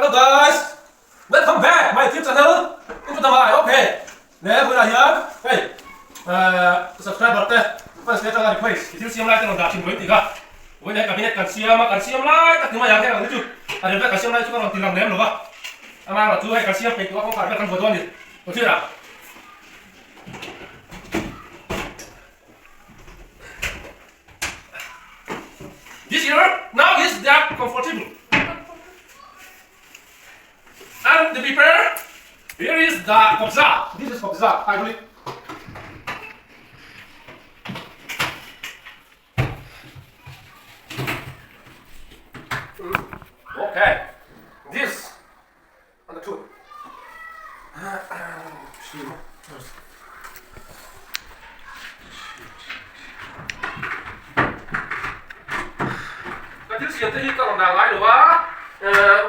Hello guys, welcome back my YouTube channel into the my okay. Le huna hian hei subscriber te fans te atanga request i thil siam lai te rawn dah thin vawi tikha vawi leh cabinet kan siam a kan siam lai tak ni mai ang heng ang ni chu a rem vel kan siam lai chu ka rawn ti lang lem lo va amaherawh chu hei kan siam peih tawh a kawngkhar vel kan vuah dawn a ni kawthirah. This year, now is that comfortable. And the prepare, here is the kobza. This is kobza, hydraulic. Okay, this on the tool. Ka thil siam te hi ka rawn dah ngai lo a,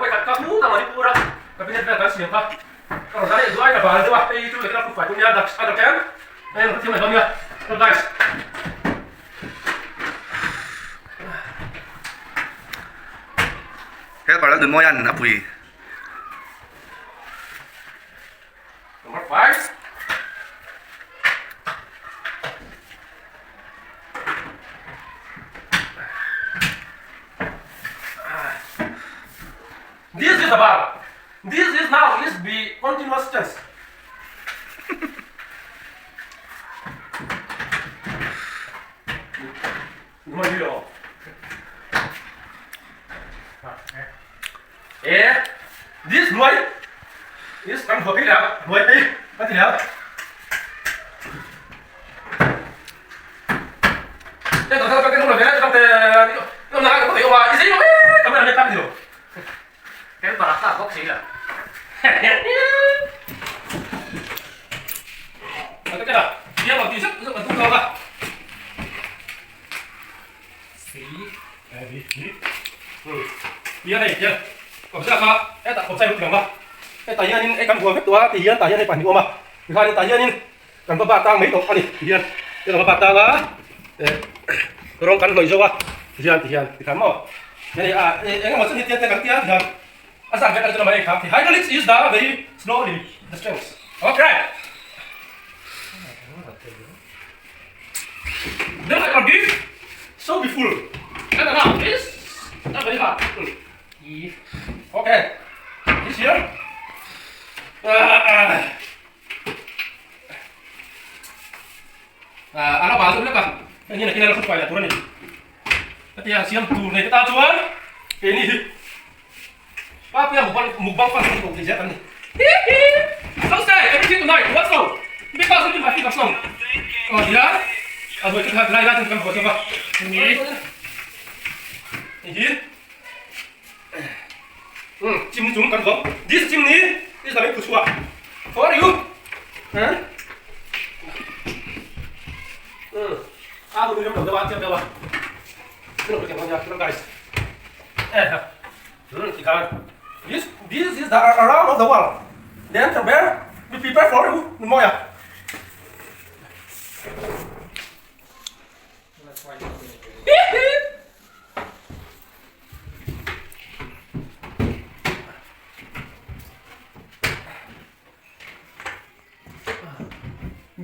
vawikhat ka hmu ta Manipur a cabinet vel kan siam kha ka rawn dah leh duai ka bal deuh a, hei chu lekna kut fai tum nia dak a dak em hei ka thiam leh dawn nia guys. Helper an nunmawi an a pui. Number 5. This is the bar. This is now is be continuous tense. E this hnuai this kan huah phei leh a hnuai phei ka ti leh a heng kan kan kan ve kan te kan na kan te wa i sei lo e kan na kan ti lo Kan baraka bawk si la. Ka te la ia lo ti zet zet kan tum lo ka Si. Ia hei hian kawmzia kha hetah kawmzai lut lang a hetah hianin hei kan huam vek tawh a ti hian tah hian hei pahnih awm a tikhanin tah hianin kan va bat tang mai tawh a ni ti hian kan va bat tang a eh rawng kan hnawih zo a ti hian ti hian tikhan maw hei a eng emaw chu hetiang te kan tia ti hian a zan vek a ni chuan amah ei kha ti hydraulics is the very slowly the strength okay Then I can give so be full. And now this not very hard. Okay. This here. Ah, ala ba lek a. Hei hian a kina la khut fai lah tur a ni. Hetia siam tur nei te tan chuan keini hi Papia mukbang mukbang fan hi ko thei zet an ni. So say everything tonight what so because of my favorite song. Oh yeah. A hnuai chu lai lai chu kan haw chauh a. Ni. Hi. Um chimney chung kan haw. This chimney is the main puchua. For you. Huh? Um. A bu ram lo deuh a chiang deuh a. Guys. Eh. This this is the around of the wall. Then from there, we prepare for you. Moya.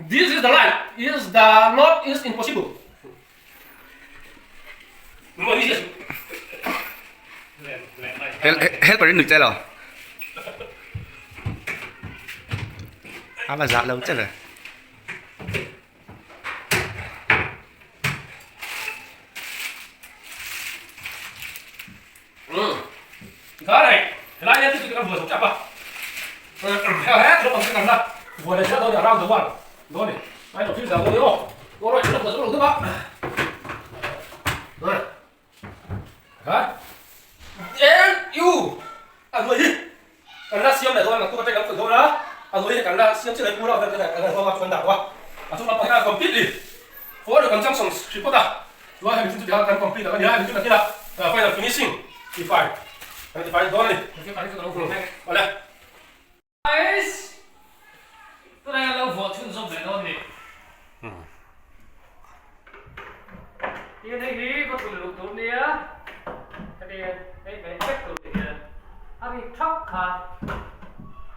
This is the light. Is the not is impossible. Helper in nuih che lo a va zah lo che le. Final finishing tifai kan tifai dawn a ni awle. Guys tunah hian lo vuah chhunzawm leh dawn ni. Tin hei hi va thun luh tur nia heti hian hei mai vek tur ti hian a ri thak. kha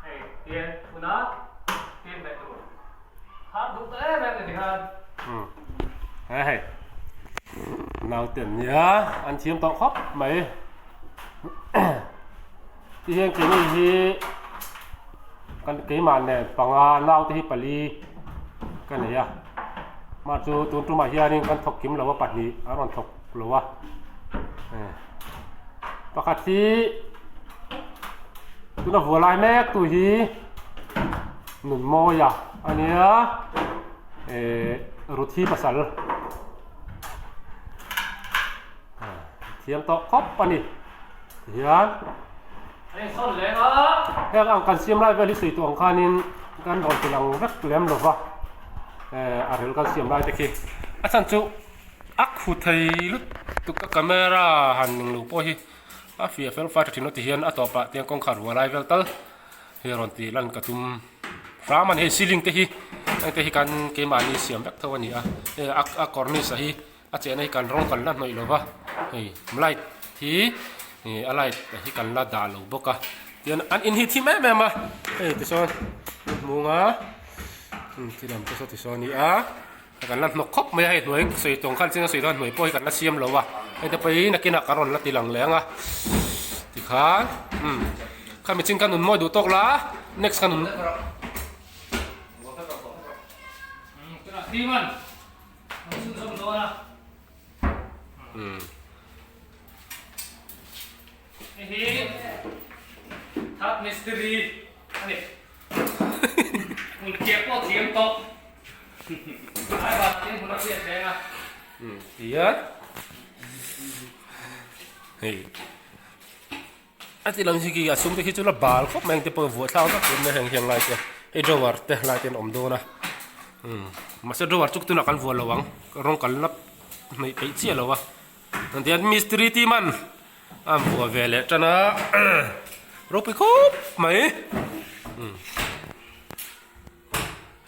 hei tian phun a tim leh tur har duh ta em em ni tikhan. Umm he hei naute an nia an thiam tawh khawp mai ti hian keini hi kan keimah nen panga naute hi pali ka nei a mah chu tun tumah hianin kan thawk kim lo a pahnih a rawn thawk lo a pakhat hi tuna vuah lai mek tu hi Nunmawia a nia ehh Ruthi pasal thiam tawh khawp a ni tihian heng ang kan siam lai vel hi sawi tawh ang khanin kan rawn ti lang vek lem lo va ehh a rel kan siam lai te khi a chhan chu a khu thei lutuk a camera han ning lo pawh hi a fiah fel fai tha thin lo ti hian a tawpah tiang kawngkhar ruah lai vel tal hi rawn tih lan ka tum hram a ni hei ceiling te hi heng te hi kan keimahni siam vek tho a ni a hei a a cornice ah hi a chehna hi kan rawng kan la hnawih lo va hei light hi ih a light hi kan la dah lo bawk a tian an in hi thim em em a hei tichuan hmung a thil ang te saw tisawn a ni a. Kan la hnawk khawp mai a hei hnuai sawi tawng khan chinga sawi dawn hnuai pawh hi kan la siam lo a hei te pawh hi nakinah kan rawn la ti lang leh ang a tikhan umm khami chin ka nun mawi duh tawk la next ka nun umm. Hei hi that mistiri a ni. Hmun khiah pawh thiam tawh. Ai vang tin hmun a hriat reng a. Umm tia hei a ti lam hi khi a chhungte khi chu la bal khawp mai ang te pawh vuah thlak vak tur mai heng hian lai te hei drawer te lai te an awm dawn a umm mahse drawer chu tunah kan vuah lo ang rawng kan la hnaih peih chiah lo a. Tian mistiri team an an vuah ve leh tan a ropui khawp mai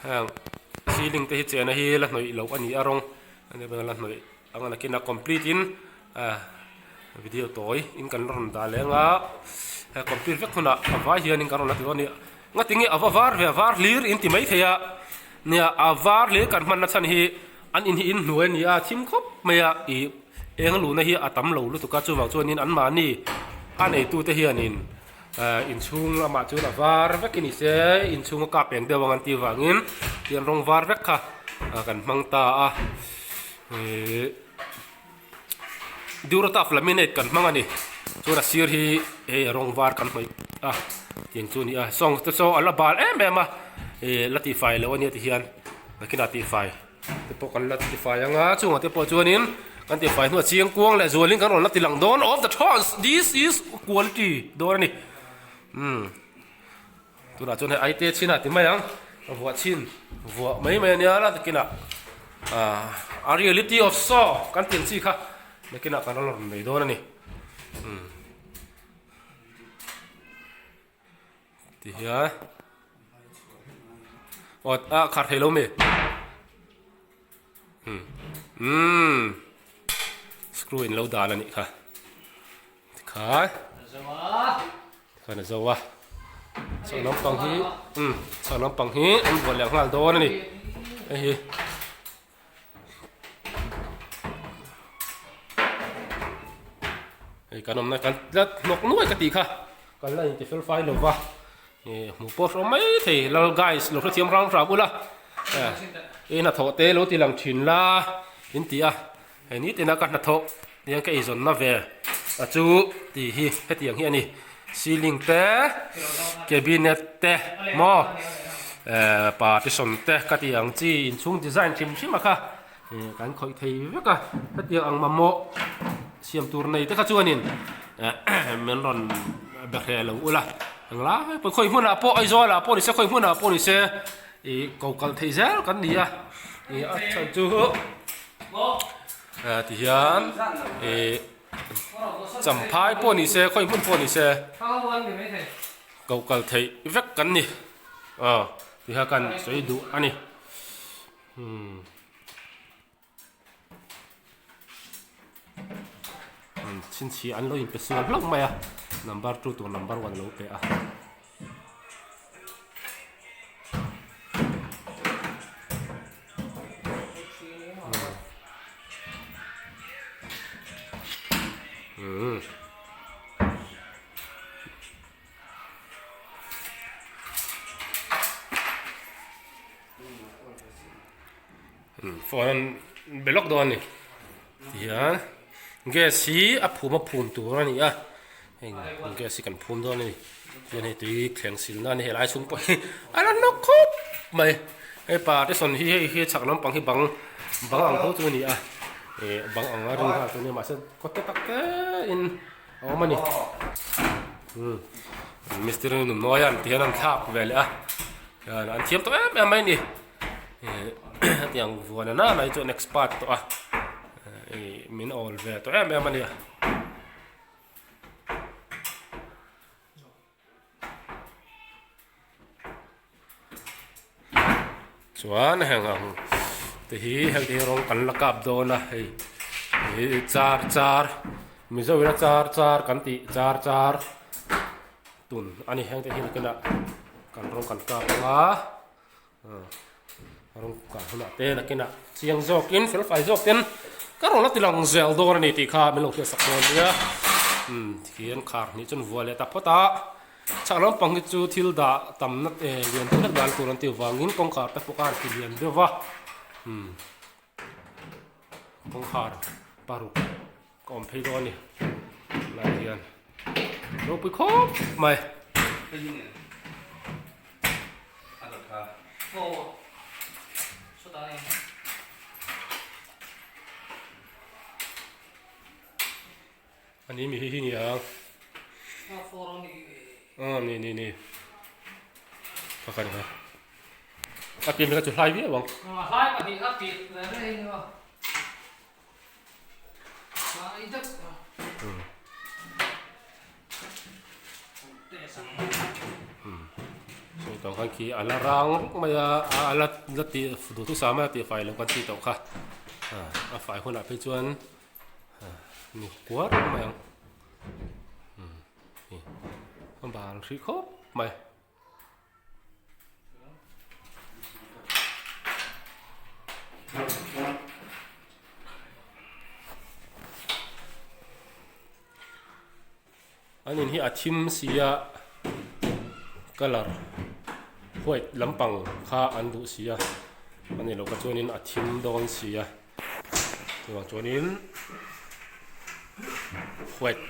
heng ceiling te hi chena hi la hnawih loh a ni a rawng la hnawih ang a nakin a complete in video tawi in kan rawn dah leh anga he complete vek hunah a vai hianin kan rawn la ti dawn a ni ngatinge a va var ve a var hlir in ti maithei a nia a var hlir kan hmanna chhan hi. An in hi in hnuai a ni a, thim khawp mai a, ih eng luhna hi a tam lo lutuk a, chuvang chuanin anmahni a neitute hianin eh inchhung lamah chuan a var vek a ni se, inchhung a kap eng deuh ang an tih vangin tian rawng var vek kha kan hmang ta a, ih Durotaf laminate kan hmang a ni, chuan a sir hi hei rawng var kan hnawih a tiang chu a ni a, sawng te saw a la bal em em a, ih la tihfai loh a nia tihian nakinah tihfai te pawh kan la tihfai ang a, chungah te pawh chuanin kan tihfai hnuah chiang kuang leh zualin kan rawn la ti lang dawn of the thorns this is quality dawn a ni umm. Tunah chuan hei aite chhin a ti mai ang, a vuah chhin vuah mai mai a nia la nakinah ah a reality of saw kan tih ang chi kha nakinah kan rawn nei dawn a ni umm ti hian aw a khar thei lo mi umm umm screw in lo dan a nih kha tikhan. Khan a zo a chho lampang hi umm chho lampang hi an bual leh nghal dawn a ni hei hi hei kan awmna kan tlat hnawk nuai ka tih kha kan la inti fel fai lo va ih hmuh pawh hrawm mai thei lal guys lo hrethiam hrang hrang ula eh i hnathawh te lo ti lang thin la in ti a. Hei nitin a ka hnathawh tiang ka eizawnna ve a chu tih hi hetiang hi a ni ceiling te cabinet te maw eh partition te ka tih ang chi inchhung design hrim hrim a kha ih kan khawih thei vek a hetiang ang mamawh siam tur nei te kha chuanin eh min rawn be hreh lo ula englai pawh khawi hmunah pawh Aizawl ah pawh ni se khawi hmunah pawh ni se ih ko kal thei zel kan ni a ih a chhan chu. Eh ti hian ih champhai pawh ni se khawi hmun pawh ni se koh kal theih vek kan ni aw ti kha kan sawi duh a ni umm chhinchhiah an lo inpe sual hlauh mai a. Number two tur number one a lo pe a. Phone an be lawk dawn a ni tihian gas hi a phum a phum tur a ni a heng gas hi kan phum dawn a ni chuan hei tui thleng silna a ni helai chhung pawh hi a la nawk khawp mai hei partition hi hei hi chhak lampang hi bang bang ang tho chu a ni a ih bang ang a rin nghal chu a ni a mahse kawt te tak te in a awm a ni mistiri nun mawi a tihian an thlak ve leh a hian an thiam tawh em em mai a ni hetiang vuan a nana hi chuan expert tawh a ih min awl ve tawh em em a ni a. Chuan heng ang te hi heng te hi rawng kan la kap dawn a hei ih char char mizo ina char char kan tih char char tun a ni heng te hi nakinah kan rawng kan kap ang a rawng kah hunah te nakinah chiang zawkin fel fai zawkin ka rawn la ti lang zel dawn a ni tih kha min lo hriat sak dawn nia umm tikhian khar hnih chu an vuah leh ta phawt a chhak lampang hi chu thil dah tamna eh lian deuh hlek dan tur an tih vangin kawngkhar te pawh kha an ti lian deuh va umm kawngkhar paruk ka awm phei dawn a ni lai hian ropui khawp mai. Ani mi hi hi ni ang a ni ni ni pakhat kha a pian kha chu hlai viau ang. Sawi khan khi a la rang ruk mai a a la la ti duhthusam a tih fai lo kan tih tawh kha a fai hunah phei chuan ni kuar mai ang a bal hrih khawp mai. An in hi a thim si a colour white lampang kha an duh si a a ni lo kha chuanin a thim dawn si a chuvang chuanin white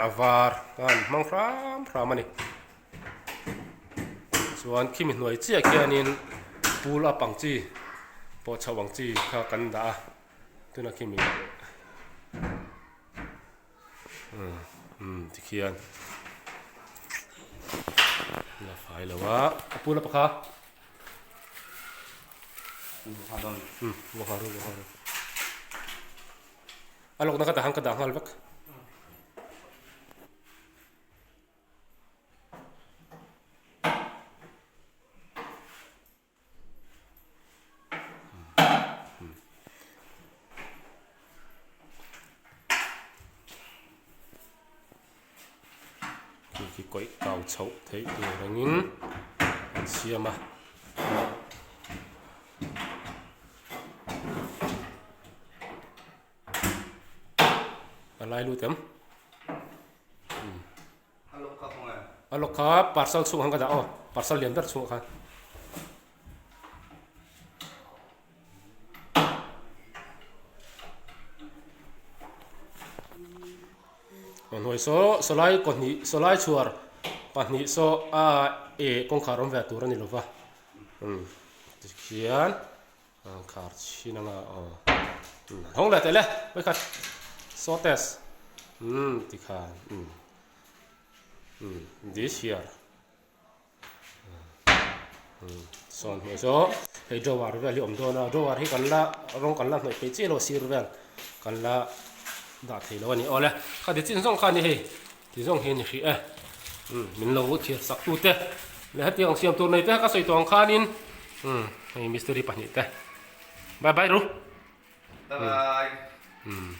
a var kha an hmang hram hram a ni. Chuan khimi hnuai chiah khianin pool up ang chi pawh chhoh ang chi kha kan dah a tunah khimi umm tikhian la fai lo a a pool up kha umm a lawkna ka dah ang ka dah nghal vek. Khi khi kawih kau chhoh theih tur angin an siam a. A lai lut em? A lawk kha parcel chhungah khan ka dah aw parcel lian ber chhungah khan. Hnuai saw sawlai pahnih sawlai chhuar pahnih saw a eh kawngkhar awm ve tur a ni lova umm tikhian Khar chhin anga aw hawng leh teh le vawikhat saw test umm tikhan umm umm this here umm sawn hmuh saw hei drawer vel hi a awm dawn a drawer hi kan la rawng kan la hnawih peih chiah lo a sir vel kan la dah thei lo a ni awle khati chin zawng kha a ni hei ti zawng hi a ni hrih e umm min lo thlir sak tu te leh hetiang ang siam tur nei te ka sawi tawh ang khanin umm hei mistiri pahnih te bye bye ru bye bye umm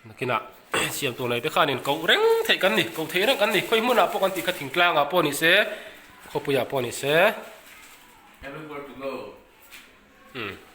nakinah. Siam tur nei te khanin koh reng theih kan ni, koh theih reng kan ni. Khawi hmunah pawh kan tih kha thingtlangah pawh ni se, khawpuiah pawh ni se. Everywhere to go. Umm.